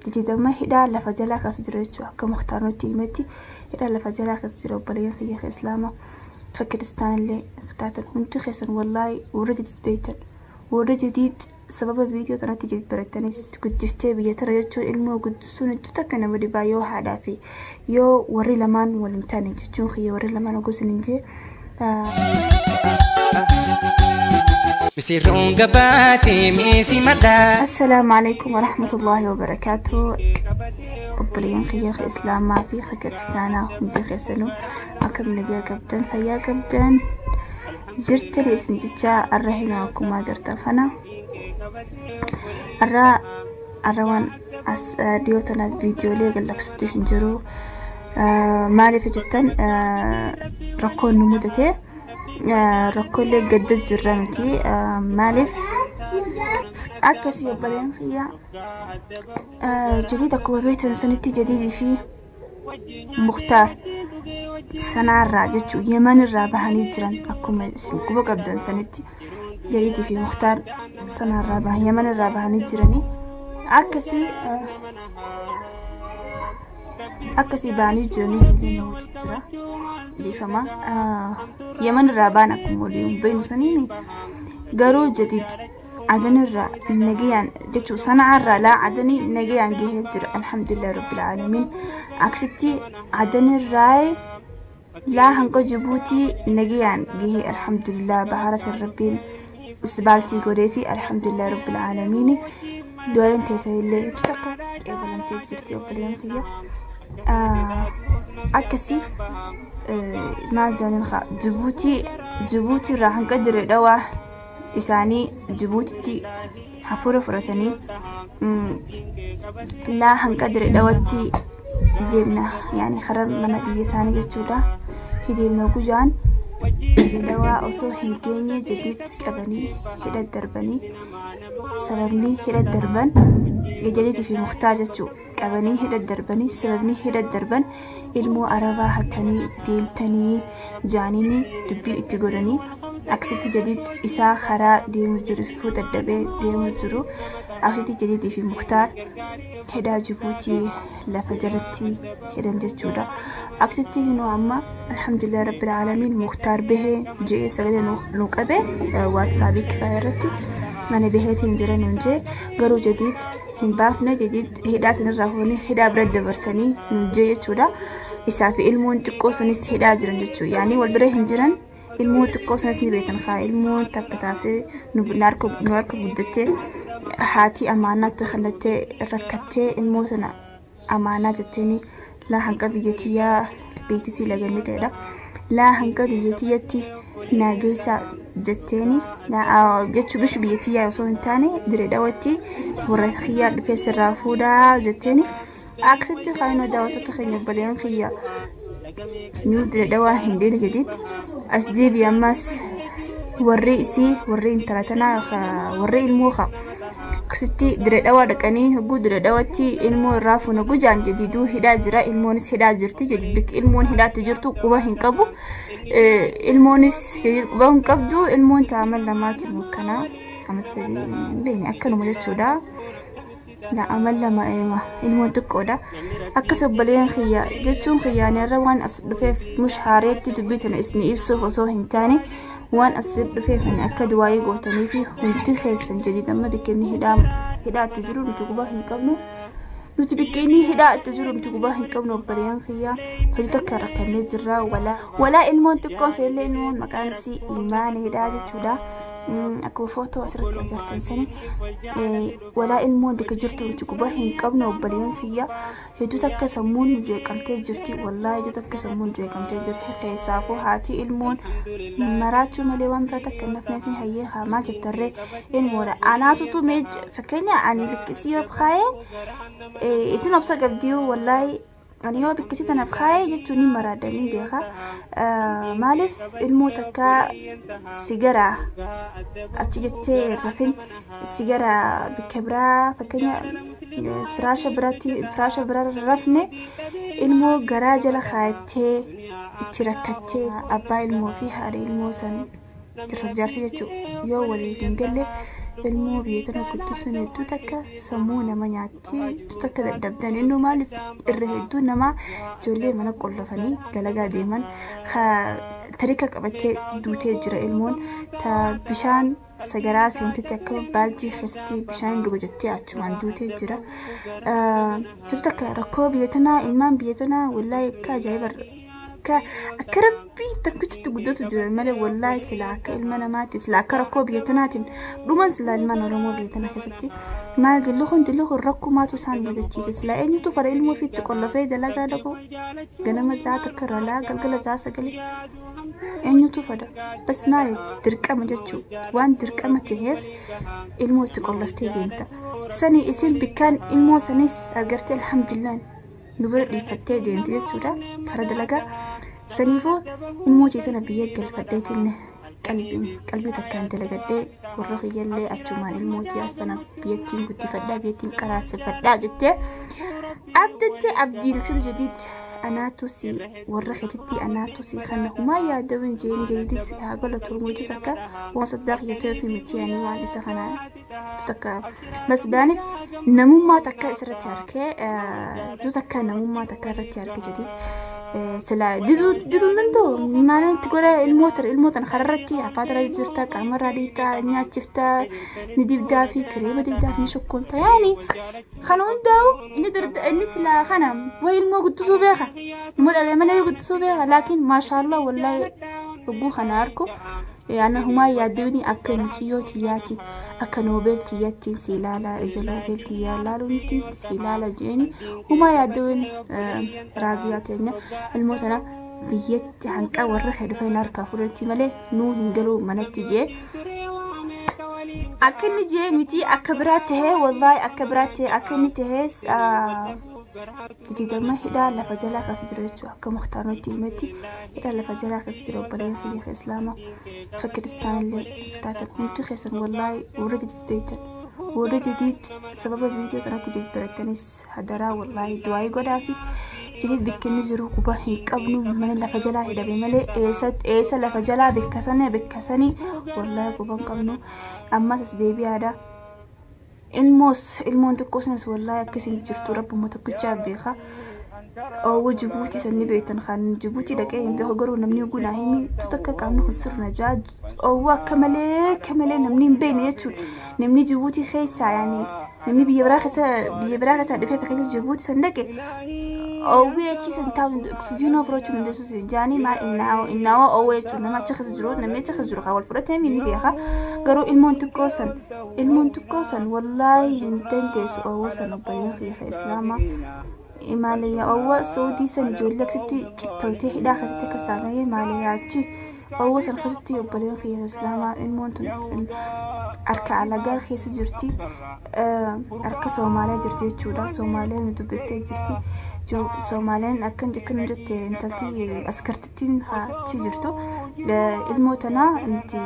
Jadiid amma hidhaa lafa jalaa keessa jira jechuudha. Akka Muktaar nutti himetti hidhaa lafa jalaa keessa jira. Obboleeyyan kiyya ka Islaamaa ka kiristaanillee taatan hundi keessan, wallaahi warra jadiid beektan, warra jadiid sababa viidiyoo tanatti jadiid barattanis, guddiftee biyya tara jechuun ilmoo guddisuun hedduu takka nama dhibaa yoo haadhaa fi yoo warri lamaan waliin taane jechuun kiyya, warri lamaan gosa hin jee. Misirroon gabaatee meesii madhaa. Assalaamu alaikum warahmatullaahi wabarakaatu. Obboleeyyan kiyya ka Islaamaa fi ka kiristaanaa hundi keessanuu akkam nagaa qabdan, fayyaa qabdan jirtan isin jechaa, arra hima akkuma agartan kana arra arra waan as dhiyoo tana viidiyoolee gallaqsutti hin jiru. Maaliif jettan, rakkoon nu mudate, rakkoolee gadda jirra nuti. Maaliif akkasii obboleen kiyya? Jadiid akkuma beektan sanitti Jadiidii fi Muktaar sanaarraa jechuun Yemen irraa bahanii jiran. Akkuma isin quba qabdan sanitti Jadiidii fi Muktaar sanaarraa bahan, Yemen irraa bahanii jiranii. Akkasii bahanii jiranii, ijoolleen namoota jira dhiifama. Yemen irraa bahan akkuma waliin beeknu saniini. Garuu Jadiid Adanirraa nagayaan jechuun Sana'aarraa laa Adanii nagayaan gahee jira, alhamdulillah rabbil aalamiin. Akkasitti Adanirraa laa hanga Jibuutii nagayaan gahee, alhamdulillah. Bahara san rabbiin isbaaltii godhee fi alhamdulillah rabbil aalamiin. Du'aan keessa illee hedduu takka qeebalantee jirti obboleen kiyya. Akkasii maal jedhaniin haa, Jibuutii irraa hanga Dirree Dhawaa isaanii Jibuutitti hafuura fudhatanii laa hanga Dirree Dhawatti deemna, yaani karaa mana biyya isaanii jechuudha. Deemna guyyaan Dirree Dhawaa osoo hin geenye Jadiid qabanii hidha darbanii. Sababni hidha darban, Jadiidii fi Muktaar jechuu, qabanii hidha darbanii, sababni hidha darban ilmoo arabaa hattanii deemtanii jaaniini dubbii itti godhanii. Akkasitti Jadiid isaa karaa deemu jiru fufuu dadhabee deemu jiru. Akkasitti Jadiidii fi Muktaar hidhaa Jibuutii lafa jalatti hidhan jechuudha. Akkasitti hinuu amma alhamdulillah rabbil aalamiin Muktaar bahee je'ee sagalee nu qabe WhatsAppii kifaaya irratti, mana baheetiin jira nuun jee. Garuu Jadiid hin baafne. Jadiid hidhaa sanirraa fuunee hidhaa bira dabarsanii nuun jee jechuudha. Isaa fi ilmoon xiqqoo sanis hidhaa jiran jechuudha, yaani wal bira hin jiran. Ilmoo xiqqoo sanas ni beekan kaa, ilmoon takka taasee nu harka guddattee, haati amaanaatti kallattee rakkattee, ilmoo sana amaanaa jetteeni laa hanga biyya tiyyaa beektisii laganni ta'edha. Laa hanga biyya tiyyatti naa geessaa jetteeni jechuu bish biyya tiyyaa osoo hin taane Diree Dhawatti warra kiyyaa dhufee sirraa fuudhaa jetteeni. Akkasitti kaayinoo daawwattoota keenya, obboleeyyan kiyya, nuu Diree Dhawaa hin deene jedhitti as deebi. Ammas warri isii, warri intala tanaa, warri ilmoo kaa akkasitti Diree Dhawaa dhaqanii hogguu Diree Dhawaatti ilmoo irraa fuuna gujaan Jadiiduu hidhaa jira, ilmoonis hidhaa jirti. Jadiid ilmoon hidhaatti jirtu quba hin qabu, ilmoonis quba hin qabdu. Ilmoon taa'aman lamaati mukkanaa ama sadii hin beekne akkanuma jechuudha. Amal 2 eema, ilmoon xiqqoodha. Akkas obboleen kiyya, jechuun kiyyaan irra waan as dhufeef mush haareetti dubbii tana isin ibsuuf osoo hin taane, waan as dhufeef ani akka du'aayii gootanii fi hundi keessan. Jadiid amma bikka inni hidhaatti jiru nuti quba hin qabnu. Nuti bikka inni hidhaatti jiru nuti quba hin qabnu. Obboleen kiyya, hojii tokko rakkannee jirra. Walaa ilmoon xiqqoon illee, ilmoon maqaan isii Imaaniidha jechuudha. Akkuma footoo asirratti agartan sani, walaa ilmoon bikka jirtu nuti quba hin qabnu. Obboleen kiyya, hedduu takka sammuun nu jeeqamtee jirti, wallaahi hedduu takka sammuun jeeqamtee jirti. Keessaafuu haati ilmoon maraachuu malee waan bira takka hin nafneef. Hayyee haa, maal jettarree? Ilmoodha anaatutu mee fakkeenya ani bikkisii of kaayee isin obsa qabdiyuu. Wallaahi ani yoo bikkisii tanaaf kaayee jechuun ni maraadha, ni beeka. Maaliif ilmoo takka sigaraa achi jettee rafin, sigaraa bikka biraa, fakkeenya firaasha biraatti, firaasha biraa rafne, ilmoo garaa jala kaayattee itti rakkattee, abbaa ilmoo fi haadha ilmoo san jaarsaaf jaartii jechuudha yoo waliif hin galle Ilmoo biyya tana guddisuun hedduu takka sammuu nama nyaatti, hedduu takka dadhabdan. Innuu maaliif irra hedduu nama ijoollee mana qollofanii dalagaa deeman tarika qabattee duutee jira. Ilmoon ta bishaan sagaraa seentitti akka baaltii keessatti bishaan dhuga jettee achumaan duutee jira. Hedduu takka rakkoo biyya tanaa, ilmaan biyya tanaa wallaahi akka ajaa'iba akka rabbii tokkichitti guddatu jiran malee, wallaahi sila akka ilma namaatti, sila akka rakkoo biyya tanaatiin dhuman. Sila ilmaan Oromoo biyya tana keessatti maal dilli kun, dilli kun rakkumaatu isaan mudachiise. Sila eenyutu fara ilmoo ofiitti qollofee dalagaa dhaqu ganama za'a 1 irraa laa galgala za'a 9? Eenyutu fada? Bas maali, dirqama jechuu. Waan dirqama taheef ilmoo itti qolloftee deemta. Sani isin bikkaan ilmoo sanis agartee alhamdulillah nu bira dhiifattee deemte jechuudha karaa dalagaa. Saniifuu ilmoo tana biyya galfadheetiin qalbii takkaan dalagadhee warra kiyyallee achumaan ilmoo tiyyaas tana biyyattiin guddifadhaa, biyyattiin qaraasifadhaa jettee abdattee abdiin ibsitu. Jadiid anaatu si warra keetitti anaatu si kana humaa yaadawin jeeni. Jadiidis haa galatu mootu takka waan soddaa kiyyatee fi miti ani waan isa kana takka bas baani namummaa takka isirratti harkee tu takka namummaa takka irratti harke. Jadiid sila diduu hin danda'u. Maalitti godha? Ilmoo tana, ilmoo tana kararratti afaatara jirta, qaamarraa dhiitaa, nyaachifta, ni dibdaa fi kireema dibdaa fi ni shukkunta. Yaani kana hundaa'u inni inni sila kana way ilmoo guddisuu beeka, ilmoo dhalee malee guddisuu beeka. Laakiin maashaallah, wallaahi hogguu kana arku yaana humaa yaadduuni akka muciyyoo tiyyaati, akka noobeel tiyyattiin si ilaala, ija noobeel tiyyaa ilaaluutti si ilaala jeeni humaa yaadduun. Raaziyaa teenya ilmoo tana biyyatti hanqa warra kee dhufee harkaa fudhatti malee nuu hin galuu manatti jee. Akka inni jee miti, akka biraa tahee, wallaahi akka biraa tahee. Akka inni tahees didama hidhaa lafa jalaa keessa jira jechuudha. Akka Muktaarnotti himetti hidhaa lafa jalaa keessa jira. Obboleeyyan kiyya islaama ka kiristaanillee taatan hundi keessan, wallaahi warra jadiid beektan, warra jadiid sababa viidiyoo tanatti jadiid barattanis, hadaraa wallaahi du'aayii godhaa fi jadiid bakka inni jiru quba hin qabnu. Mana lafa jalaa hidhame malee eessa lafa jalaa bakka sana wallaahi quba hin qabnu. Ammas as deebi'aadha. Ilmoos, ilmoon xiqqoo sanas wallaahi akkasiin jirtu rabbuma tokkichaa beeka. Oowwa Jibuutii san ni beektan. Kan Jibuutii dhaqee hin beeku, garuu namni gunaa himi tu takka qaamni kun sirna jaa oowwa akka malee, akka malee namni hin beekne jechuudha. Namni Jibuutii keessaa, yaani namni biyya biraa keessaa dhufee fakkeenya Jibuutii san dhaqe, oowwii achi san taa'u oksijiinoo fudhachuu hin dandeessu jaanii. Maal innaawoo oowwa jechuudha. Nama achi keessa jiru, namni achi keessa jiru kan wal fudhatee ni beeka. Garuu ilmoon xiqqoo san, ilmoon xiqqoo san wallaahi hin dandeessu oowwa san. Obboleeyyan kiyya islaamaa, maaliyaa oowwa Saudii san ijoollee akkasitti cittawtee hidhaa keessatti akkas taatee, maaliyaa achi oowwa san keessatti. Obboleeyyan kiyya islaamaa, ilmoon tun harka alagaa keessa jirti, harka Soomaaliyaa jirti jechuudha. Soomaaliyaan nu dubbiftee jirti. Soomaaliyaan akkan akkan jette intalti askartittiin achi jirtu ilmoo tanaa nuti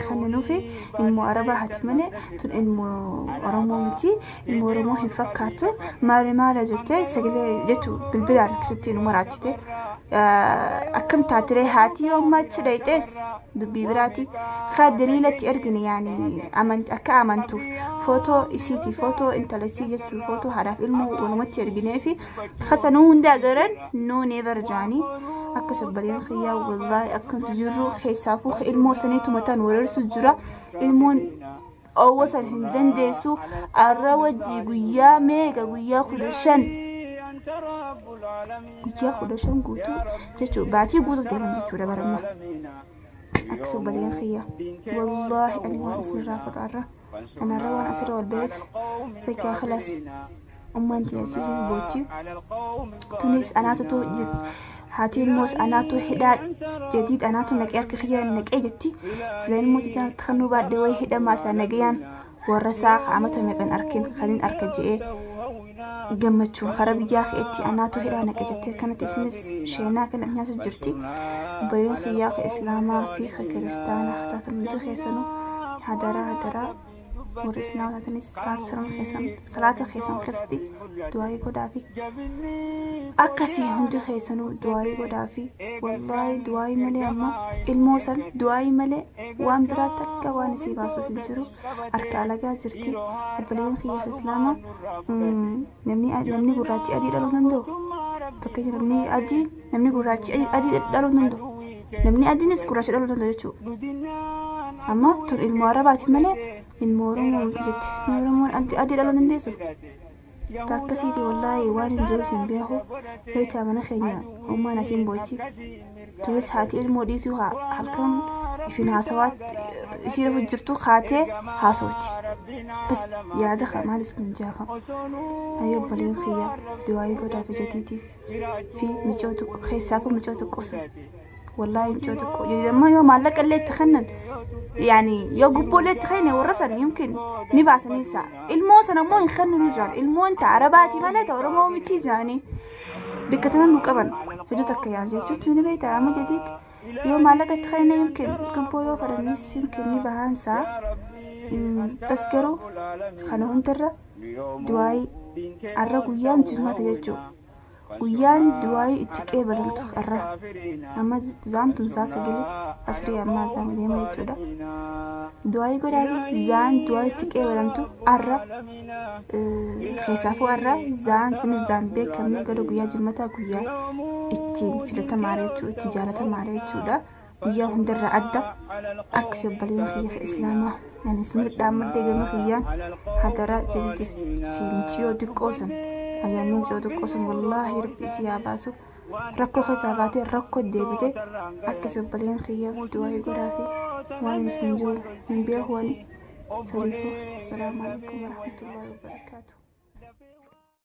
kenninuufi ilmoo arabaa hati malee tun ilmoo Oromoo miti, ilmoo Oromoo hin fakkaatu, maali maali jettee sagalee jechuu bilbilaan akkasitti nu maraachite. Akkam taatiree haati yoo ammaa achi dhayxees dubbii biraati kaa daliilatti ergine, yaani akka amantuuf footoo isiiti, footoo intala isii jechuu, footoo haadhaaf ilmoo walumatti erginee fi kasanuu hunda agaran noo never jaanii. Akka sabbaleen kiyyaa, wallaahi akkamtu jirru keessaafuu ilmoo saniitu mataan weerarsu jira. Ilmoon oowwa san hin dandeessu. Arra wajjii guyyaa meeqa? Guyyaa 15, guyyaa 15 guutuu jechuudha, baatii guutuu deeman jechuudha baramma. Akka sabbaleen kiyya, wallaahi ani waan isinirraa fedhu arra anarra waan asirra wal ba'eef bakka خلاص ummaan tiyasiin boochi tunis anaatutu haati ilmoos anaatu hidhaa jadiid anaatu naqee harka kiyya naqee jetti. Sila ilmoo titaan kannuu baadhee wayi hidhamaa isaa nagayaan warra isaa amata meeqan arkin kanin arka je'ee gammachuun kara biyyaa keetti anaatu hidhaa naqe jettee kanatti isinis sheenaa kana nyaatu jirti. Obboleen kiyyaa ka islaamaa fi ka kiristaanaa kataatan hundi keessanuu, hadaraa hadaraa. Warri islaama taatanis salaata keessan keessatti du'aayii godhaafi. Akkasii hundi keessanuu du'aayii godhaafi. Wallaahi du'aayii malee amma ilmoo san du'aayii malee waan biraa takka waan isii baasuuf hin jiru. Harka alagaa jirti. Obboleeyyan kiyya islaamaa, namni gurraachi adii dhaluu danda'u. Fakkeenya, namni adii, namni gurraachi adii dhaluu danda'u. Namni adiinis gurraacha dhaluu danda'u jechuudha. Amma tun ilmoo Arabaati malee ilmoo Oromoo miti jetti. Oromoon adii dhaluu dandeessu. Akkasiiti, wallaahi waan hin jiru hin beeku. Beektaa, mana keenya ummaan asiin boochi. Tunis haati ilmoo dhiisuu halkan ifin haasawaa ishii rafu jirtu kaatee haasawti. Bas yaada maal isin jaafa. Ayyoo obboleen kiyya, du'aayii godhaaf ijatiitiif fi micoo tokko keessaafuu, micoo tokko sun, wallaahi micoo tokko ammoo yoo maallaqa illee itti kennan, yani yoo gubboo illee itti kenne, warra san yumkin ni baasaniisa. Ilmoo sana ammoo hin kenninu jaan, ilmoon ta Arabaati malee ta Oromoo miti jaanii bikka tana nu qaban hojii takka yaal jechuun ni beektaa. Amma jadiid yoo maallaqa itti kenne, yumkin gubboo yoo fedhanis, yumkin ni bahaansaa. Bas garuu kana hundarra du'aayii. Arra guyyaan jimmata jechuudha. Guyyaan du'aayii itti qeebalamtu arra. Amma zaamtun saa 9 asrii ammaa zaama deema jechuudha. Du'aayii godhaafi. Zaan du'aayii itti qeebalamtu arra. Keessaafuu arra zaan sinis zaan beekamne, garuu guyyaa jimmataa guyyaa ittiin filatamaadha jechuudha, itti jaalatamaadha jechuudha. Guyyaa hundarraa adda. Akkasii obboleeyyan kiyya islaamaa, ani isin dhaammadde gama kiyyaan hadaraa jadiitiif fi miciyoo xiqqoo san, ayyaanni miciyoo xiqqoo san, wallaahi rabbi isii haa baasu, rakkoo keessaa baatee rakkoo deebite. Akkasii obboleeyyan kiyya, du'aa godhaa fi waan isin jiru hin beeku ani sadiifuu. Assalaamu alaikum warahmatullahi wabarakaatuh.